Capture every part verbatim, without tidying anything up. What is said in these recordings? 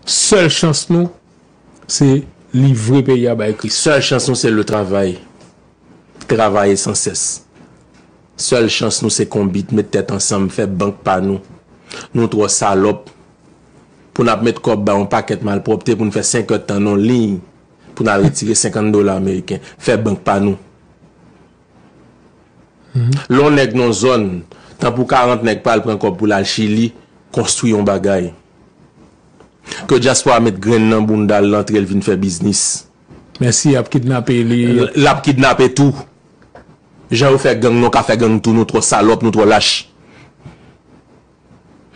Sèl chans nou, se livre peyi a bay Kris. Sèl chans nou, se le travay. Travay san sès. Sèl chans nou, se konbit, met tèt ansanm, fè bank pa nou. Nou twò salòp pou n ap met kòb bay yon pakèt malpwòpte pou n fè senk èdtan nan liy pou n al retire senkant dola ameriken. Fè bank pa nou. Lè yon nèg nan zòn, tan pou karant nèg pa al pran kòb pou l al Chili, konstwi yon bagay. Ke dyaspora met grenn nan bounda l, l antre l vin fè biznis. Mèsi, y ap kidnape li. L ap kidnape tou. Jan yo fè gang, nou ka fè gang tou, nou twò salòp, nou twò lach.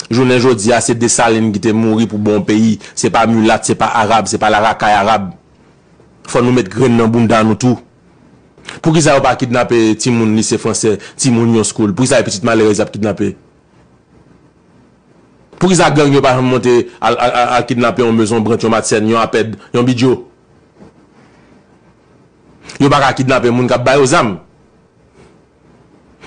Jounen jodi a, se Desalin ki te mouri pou bon peyi. Se pa milat, se pa arab, se pa larakay arab. Fò nou met grenn nan bounda nou tou. Poukisa yo pa kidnape timoun lise fransè, timoun yon school? Poukisa e pitit malerèz y ap kidnape? Poukisa gang yo pa janm monte al, al, al, al kidnape yon mezon brant, yon matsèn, yon apèd, yon bidyo? Yo pa ka kidnape moun k ap ba yo zam.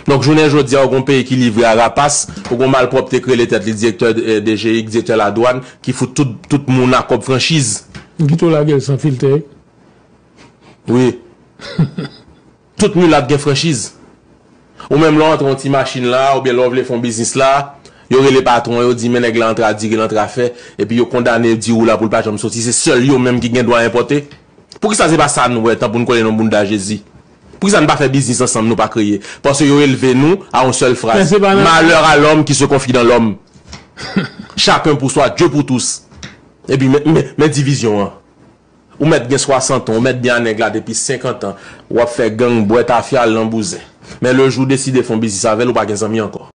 Donk, jounen jodi a, ou gon peyi ki livre a rapas, ou gon malpwòpte k rele tèt li direktè, eh, D G I, direktè ladwàn, ki fout tout, tout moun a kòb franchiz. Kite w lage l san filtè. Wi. Tout milat gen franchiz. Ou menm lè w antre yon ti machin la, oubyen lè w vle fè yon biznis la, yo rele patwon, yo di men nèg la antre a diri, l antre a fè, epi yo kondane, yo di ou la pou l pa janm soti. Se sèl yo menm ki gen dwa enpòte. Poukisa se pa sa nou wè, tan pou n kole nan bounda Jezi? Poukisa n pa fè biznis ansanm, nou pa kreye? Paske yo elve nou a yon sèl fraz. Malheur à l'homme qui se confie dans l'homme. Chacun pour soi, Dieu pour tous. Epi men, men, men divizyon an. Ou mèt gen swasant an, ou mèt byen a nèg la depi senkant an. W ap fè gang, bwè tafya, al nan bouzen. Men le jou w deside fè yon biznis avè l, ou pa gen zanmi ankò.